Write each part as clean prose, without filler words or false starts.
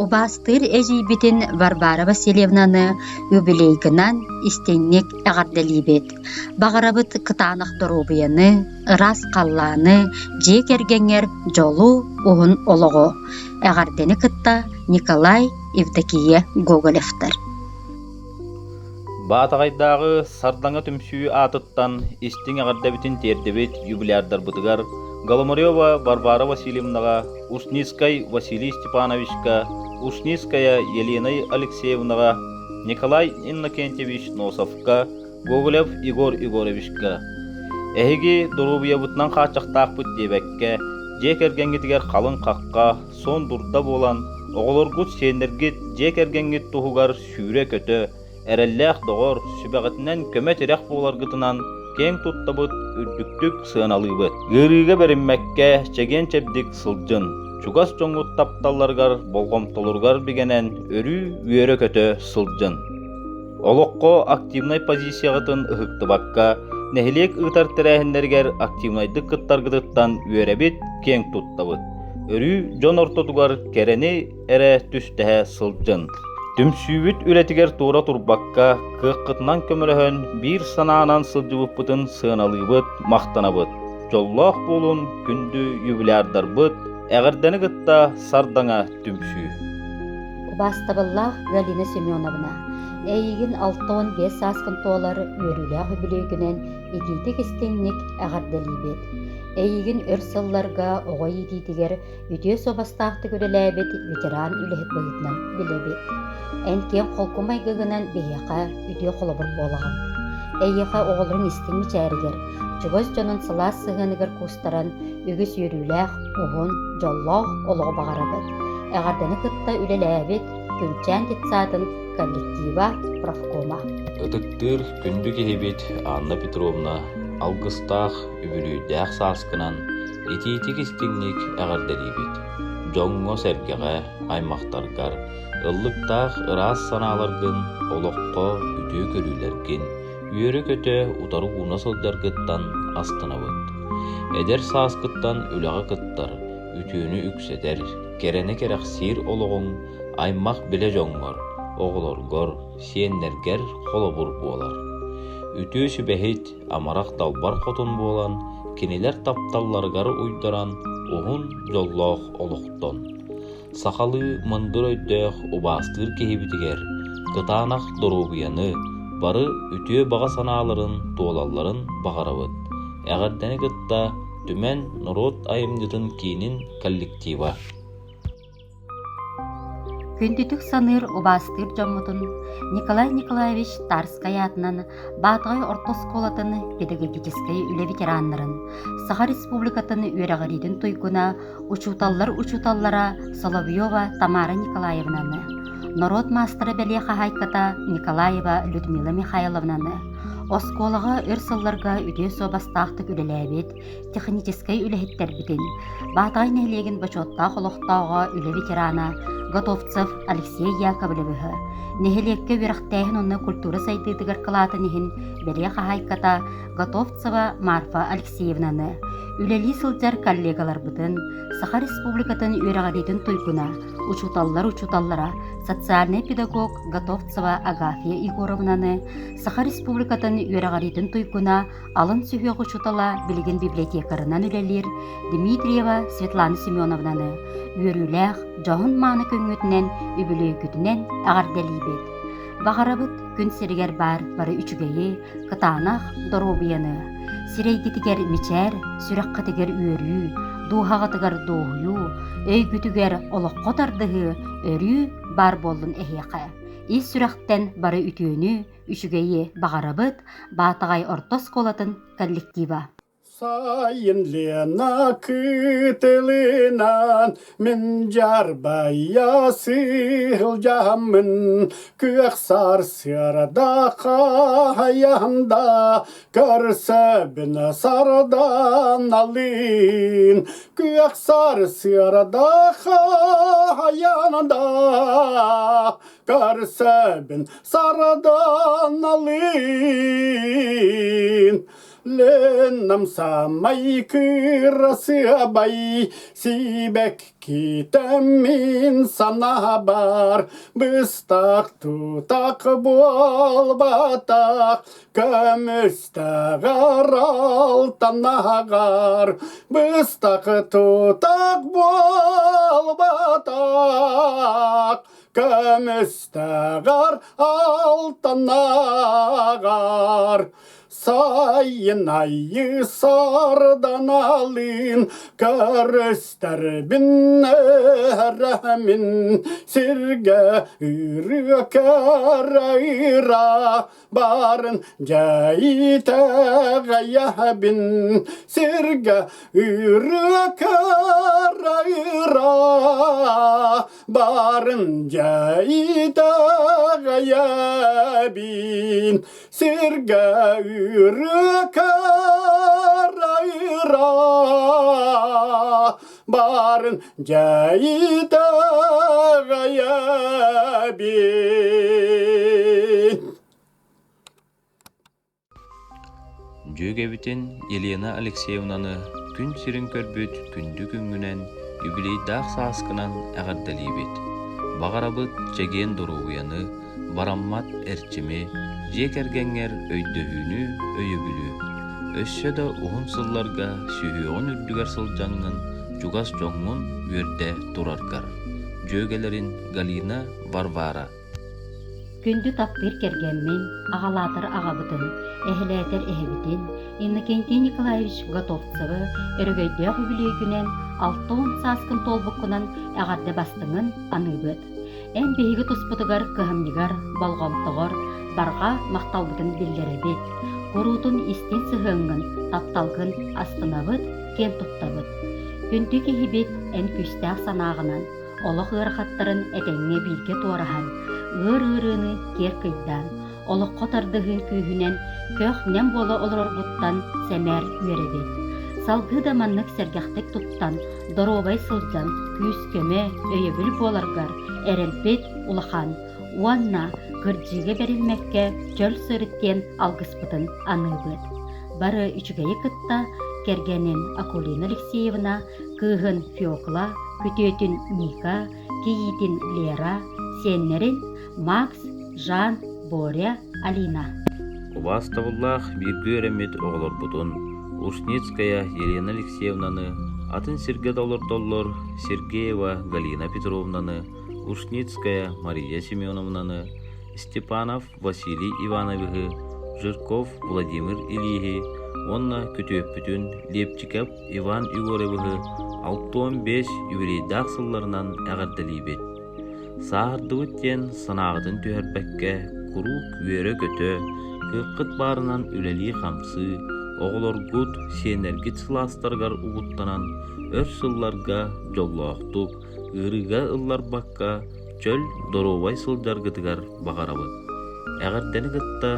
Убаастыыр эдьиийбитин Варвара Васильевнаны юбилейгынан истиҥник эҕэрдэлиибит. Баҕарабыт кытаанах доруобуйаны, ыраас халлааны, дьиэ кэргэҥҥэр дьолу, уһун олоҕу. Эҕэрдэни кытта Николай, Евдокия Гоголевтар. Баатаҕайдааҕы Сардаҥа түмсүү аатыттан истиҥ эҕэрдэбитин тиэрдибит юбилярдарбытыгар Голомарева Варвара Васильевнаҕа, Устницкай Василий Степановичка, Устницкая Елена Алексеевнаҕа, Николай Иннокентьевич Носовка, Гоголев Егор Егоровичка Эһиги доруобуйабытынан хааччахтаахпыт диэбэккэ, дьиэ кэргэҥҥитигэр халыҥ хахха, суон дурда буолан, оҕолоргут, сиэннэргит дьиэ кэргэҥҥит туһугар сүүрэ-көтө, эрэллээх доҕор, сүбэҕитинэн көмө-тирэх буоларгытынан киэҥ туттабыт, үрдүктүк сыаналыыбыт. Ыарыыга бэриммэккэ, чэгиэн-чэбдик сылдьын, чугас дьоҥҥут тапталларыгар, болҕомтолоругар бигэнэн өрүү үөрэ-көтө сылдьын. Олоххо активнай позицияҕытын ыһыктыбакка, нэһилиэк ыытар тэрээһиннэригэр активнайдык кыттаргытыттан үөрэбит, киэҥ туттабыт. Өрүү дьон ортотугар кэрэни эрэ түстэһэ сылдьын. Түмсүүбүт үлэтигэр туора турбакка, кыаххытынан көмөлөһөн, биир санаанан сылдьыбыппытын сыаналыыбыт, махтанабыт. Дьоллоох буолун, күндү юбилярдарбыт, эҕэрдэни кытта Сардаҥа түмсүү. Убаастабыллаах Галина Семеновна, эйигин 65 сааскын туолар үөрүүлээх үбүлүөйгүнэн итиитик-истиҥник эҕэрдэлиибит. Эйигин өр сылларга оҕо иитиитигэр үтүө суобастаахтык үлэлээбит ветеран үлэһит быһыытынан билэбит. Эн киэҥ холку майгыгынан биһиэхэ үтүө холобур буолаҕын. Эйиэхэ оҕолорун истиҥ мичээригэр, чугас дьонун сылаас сыһыаныгар куустаран үгүс үөрүүлээх, уһун, дьоллоох олоҕу баҕарабыт. Эҕэрдэни кытта үлэлээбит Күнчээн детсадын коллектива, профкома. Ытыктыыр күндү киһибит Анна Петровна алгыстаах, үбүлүөйдээх сааскынан итиитик-истиҥник эҕэрдэлиибит! Дьоҥҥо-сэргэҕэ, аймахтаргар ыллыктаах ыраас санааларгын, олоххо үтүө көрүүлэргин үөрэ-көтө утары ууна сылдьаргыттан астынабыт. Эдэр сааскыттан үлэҕэ кыттар, үтүөнү үксэтэр, кэрэни кэрэхсиир олоҕуҥ аймах-билэ дьоҥҥор, оҕолоргор, сиэннэргэр холобур буолар. Үтүө сүбэһит, амарах далбар хотун буолан, кинилэр тапталларыгар уйдаран, уһун дьоллоох олохтон. Сахалыы мындыр өйдөөх убаастыыр киһибитигэр кытаанах доруобуйаны, бары үтүө баҕа санааларын туолалларын баҕарабыт. Эҕэрдэни кытта Түмэн норуот айымньытын киинин коллектива. Күндүтүк саныыр, убаастыыр дьоммутун Николай Николаевич Тарскай аатынан Баатаҕай орто оскуолатын педагогическай үлэ ветераннарын, Саха Республикатын үөрэҕириитин туйгуна, учууталлар учууталлара Соловьева Тамара Николаевнаны, норуот маастара бэлиэ хаһаайката Николаева Людмила Михайловнаны, оскуолаҕа өр сылларга үтүө суобастаахтык үлэлээбит техническэй үлэһиттэрбитин, Баатаҕай нэһилиэгин бочуоттаах олохтооҕо үлэ ветерана Готовцев Алексей Яковлевиһы, нэһилиэккэ үөрэхтээһин уонна культура сайдыытыгар кылаатын иһин бэлиэ хаһаайката Готовцева Марфа Алексеевнаны, үлэлии сылдьар коллегаларбытын, Саха Республикатын үөрэҕириитин туйгуна, учууталлар учууталлара, социальнай педагог Готовцева Агафья Егоровнаны, Саха Республикатын үөрэҕириитин туйгуна, алын сүһүөх учуутала билигин библиотекарынан үлэлиир Дмитриева Светлана Семеновнаны үөрүүлээх, дьоһун-мааны күҥҥүтүнэн, үбүлүөйгүтүнэн эҕэрдэлиибит! Баҕарабыт күн сиригэр баар бары үчүгэйи, кытаанах доруобуйаны, сирэйгитигэр мичээр, сүрэххитигэр үөрүү, дууһаҕытыгар дуоһуйуу, өйгүтүгэр олоххо тардыһыы өрүү баар буоллун эһиэхэ. Ис сүрэхтэн бары үтүөнү, Үчүгэйи баҕарабыт Баатаҕай орто оскуолатын коллектива. Сайын Лена кытылынан мин дьарбайа сылдьаммын күөх сарсыарда хаһайанда көрсөбүн сарданалыын күөх сарсыарда хаһайанда көрсөбүн сарданалыын. Ленам самай кырасыабай сибэккитэ мин санаабар быстах тутах буолбатах көмүстэҕэр алтанаҕар быстах тутах буолбатах көмүстэҕэр алтанаҕар Сайын айы сарданалыын көрүстэрбин өрөмүн сиргэ ырыа кэрэ барын дьэйитэҕэйэбин сиргэ ырыа кэрэ барын дьэйитэҕэйэбин Сиргэ ырыа барын дьэйитэҕэйэбин. Дьүөгэбитин Елена Алексеевнаны күн сирин көрбүт күндү күҥҥүнэн, юбилейдаах сааскынан эҕэрдэлиибит. Баҕарабыт чэгиэн доруобуйаны, бараммат эрчими, дьиэ кэргэҥҥэр өйдөһүүнү, өйөбүлү. Өссө да уһун сылларга сүһүөҕүн үрдүгэр сылдьаҥҥын чугас дьоҥҥун үөрдэ тураргар. Дьүөгэлэрин Галина Варвара Күндү таптыыр кэргэммин, аҕалаатар аҕабытын, эһэлээтэр эһэбитин Иннокентий Николаевич Готовцевы өрөгөйдөөх үбүлүөйгүнэн 60 сааскын туолбуккунан эҕэрдэ бастыҥын аныыбыт. Эн биһиги туспутугар кыһамньыгар, болҕомтоҕор барҕа махталбытын биллэрэбит. Куруутун истиҥ сыһыаҥҥын, тапталгын астынабыт, киэн туттабыт. Күндү киһибит эн күүстээх санааҕынан, олох ыарахаттарын этэҥҥэ бииргэ туораһан, ыар ыарыыны киэр кыйдаан, олоххо тардыһыын күүһүнэн көх-нэм буола олороргуттан сэмээр үөрэбит. Салгыы да маннык сэргэхтик туттан, доруобай сылдьан, күүс-көмө, өйөбүл буоларгар эрэлбит улахан уонна кырдьыыга бэриллибэккэ чөл сырыт диэн алгыспытын аныыбыт. Бары үчүгэйи кытта кэргэнин Акулина Алексеевна, кыыһын Фекла, күтүөтүн Ника, кийиитин Лера, сиэннэрин Макс, Жан, Боря, Алина. Убаастабыллаах бииргэ үөрэммит оҕолорбутун Ушницкая Елена Алексеевнаны, атын сиргэ да олордоллор Сергеева Галина Петровнаны, Ушницкая Мария Семеновнаны, Степанов Василий Ивановиһы, Жирков Владимир Ильиһи уонна күтүөппүтүн Лепчиков Иван Егоровиһы 65 юбилейдаах сылларынан эҕэрдэлиибит. Сааһырдыбыт диэн санааҕытын түһэрбэккэ куруук үөрэ-көтө, кыаххыт баарынан үлэлии-хамсыы, оҕолоргут, сиэннэргит сылаастарыгар угуттанан өр сылларга дьоллоохтук, ыарыыга ылларбакка чөл, доруобай сылдьаргытыгар баҕарабыт. Эҕэрдэни кытта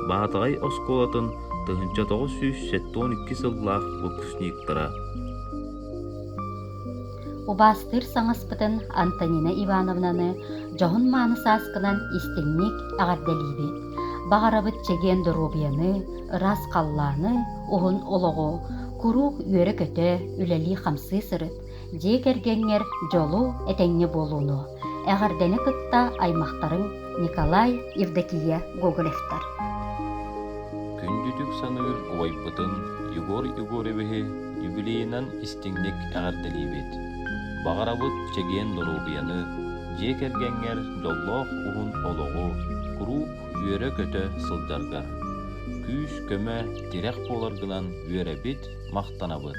Баатаҕай оскуолатын 1972 сыллаах выпускниктара. Убаастыыр саҥаспытын Антонина Ивановнаны дьоһун-мааны сааскынан истиҥник эҕэрдэлиибит. Баҕарабыт чэгиэн доруобуйаны, ыраас халлааны, уһун олоҕу, куруук үөрэ-көтө, үлэлии-хамсыы сырыт, дьиэ кэргэҥҥэр дьолу, этэҥҥэ буолууну. Эҕэрдэни кытта аймахтарыҥ Николай, Евдокия Гоголевтар. Күндүтүк саныыр убайбытын Егор Егоровиһы юбилейынан истиҥник эҕэрдэлиибит. Баҕарабыт чэгиэн доруобуйаны, дьиэ кэргэҥҥэр дьоллоох уһун олоҕу, куруук үөрэ-көтө сылдьаргар. Күүс-көмө, тирэх буоларгынан үөрэбит, махтанабыт.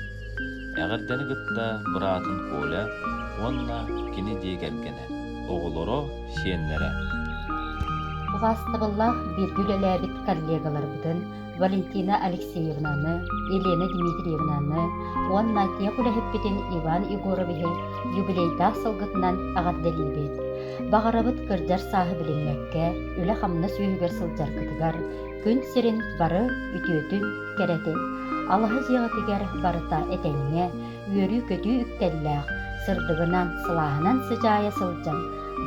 Эҕэрдэни кытта быраатын Коля уонна кини дьиэ кэргэнэ, оҕолоро, сиэннэрэ. Убаастабыллаах бииргэ үлэлээбит коллегаларбытын Валентина Алексеевнаны, Елена Дмитриевнаны уонна тех үлэһиппитин Иван Егоровиһы юбилейдаах сылгытынан эҕэрдэлиибит. Баҕарабыт кырдьар сааһы билиммэккэ, үлэ-хамнас үөһүгэр сылдьаргытыгар, күн сирин бары үтүөтүн, кэрэтин, алаһа дьиэҕитигэр барыта этэҥҥэ, үөрүү-көтүү үктэллээх, сырдыгынан, сылааһынан сыдьаайа сылдьан,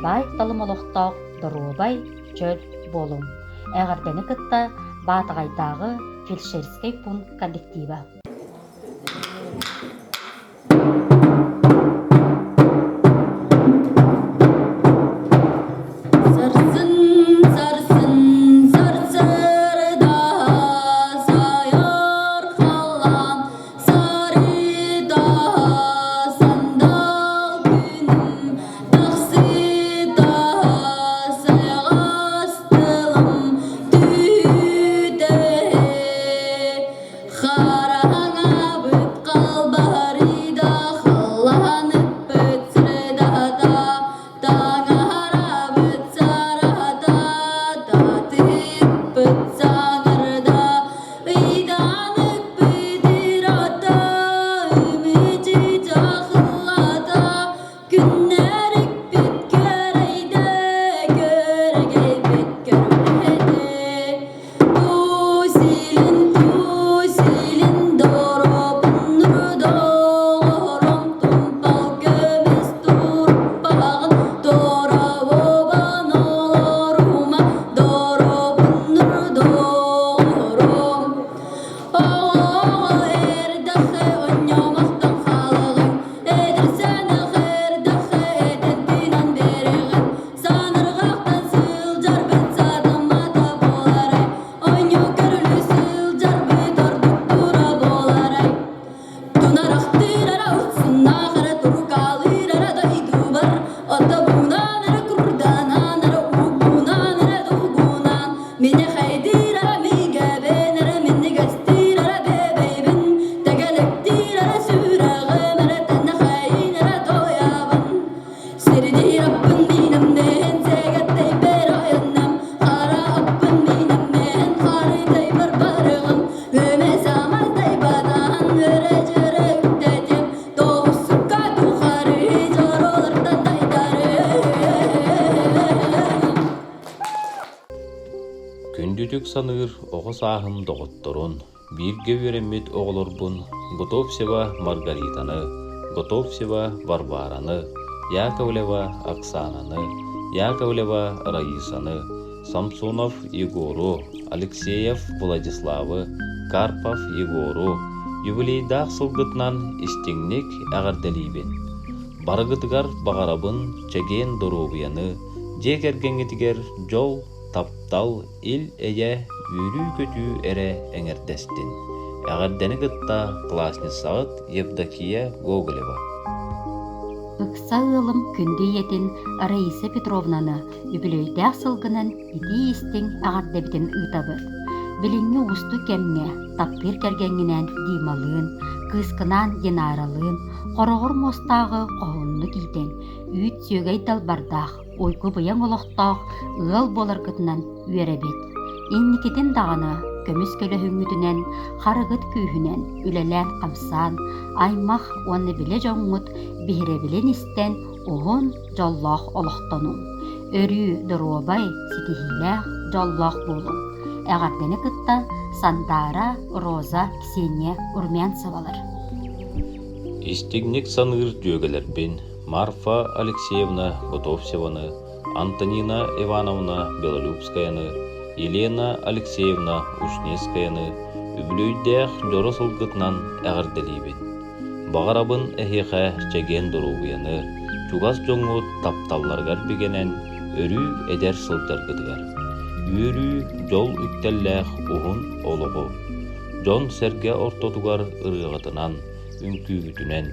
баай-талым олохтоох доруобай, чөл буолуҥ. Эҕэрдэни кытта Баатаҕайдааҕы фельдшерскэй пуун коллектива. Сарсын, сарсын, сарсыарда сайар халлаан сарыда сандал күнүм тахсыта сайаҕас тылым түһүтэ Хараҥабыт халбарыйда, халлааныкпыт сырдата, таҥарабыт сарата, татыыппыт саҥарда, ыйдааныкпыт ыраата, ымыычы дьахыллата, күннэрикпит кэрэйдэ, көрөгөйбүт көрүлэтэ. Тусилин, тусилин, доропуннур доҕором, тумпал көмүс турбаҕын, доробобан олорума, доропуннур доҕором. Оҕо эрдэххэ онньомохтон хаалаҕын, эдэр сэнэх эрдэххэ этэн тыынан биэрэҕин, Санырҕахтан сылдьарбыт сатаммата буоларай, Оонньуу көрүлүү сылдьарбыт ордук тура буоларай. Тунарахтыырара утсуннаах эрэ турукаалыыр эрэ дойдубар, Отобуунан эрэ курданан эрэ угунан эрэ долгунан, Минэхэйдиир эрэ мигэбин эрэ миннигэстиир эрэ бэбэйбин, Тэгэлэктиир эрэ сүрэҕим эрэ тэнэхэйин эрэ тойабын. Сирдиир аппын миинэммин, сэгэттейбэр айанным, Хара аппын миинэммин, харытайбар барыҕым, Өмө самартайбатан өрө-дьөрө үктэтим, Тоҕусукка тухары дьоролортон тайтарым. Күндүтүк саныыр оҕо сааһым доҕотторун, Бииргэ үөрэммит оҕолорбун Готовцева Маргаританы, Готовцева Варвараны, Яковлева Оксананы, Яковлева Раисаны, Самсонов Егору, Алексеев Владиславы, Карпов Егору юбилейдаах сылгытынан истиҥник эҕэрдэлиибин. Барыгытыгар баҕарабын чэгиэн доруобуйаны, дьиэ кэргэҥҥитигэр дьол, таптал, ил-эйэ, үөрүү-көтүү эрэ эҥэрдэстин. Эҕэрдэни кытта классницаҕыт Евдокия Гоголева. Ыкса ыалым күндү ийэтин Раиса Петровнаны үбүлүөйдээх сылгынан итии-истиҥ эҕэрдэбитин ыытабыт. Билиҥҥи уустук кэмҥэ таптыыр кэргэҥҥинээн Дималыын, кыыскынаан Динаралыын хороҕор муостааҕы хоһууннук иитэн, үүт-сүөгэй далбардаах, уйгу-быйаҥ олохтоох ыал буоларгытынан үөрэбит. Инникитин даҕаны көмүс көлөһүҥҥүтүнэн, харыгыт күүһүнэн үлэлээн-хамсаан, аймах уонна билэ дьоҥҥут биһирэбилин истэн уһун, дьоллоох олохтонуҥ. Өрүү доруобай, ситиһиилээх, дьоллоох буолуҥ. Эҕэрдэни кытта Сандаара, Роза, Ксения Румянцевалар. Истиҥник саныыр дьүөгэлэрбин Марфа Алексеевна Готовцеваны, Антонина Ивановна Белолюбскаяны, Елена Алексеевна Ушнецкаяны үбүлүөйдээх дьоро сылгытынан эҕэрдэлиибин. Баҕарабын эһиэхэ чэгиэн доруобуйаны, чугас дьоҥҥут тапталларыгар бигэнэн, өрүү эдэр сылдьаргытыгар. Үөрүү, дьол үктэллээх уһун олоҕу. Дьон-сэргэ ортотугар ырыаҕытынан, үҥкүүгүтүнэн,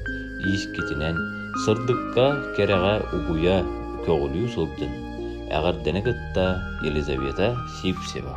иискитинэн, сырдыкка, кэрэҕэ угуйа, көҕүлүү сылдьын. Эҕэрдэни кытта Елизавета Сивцева.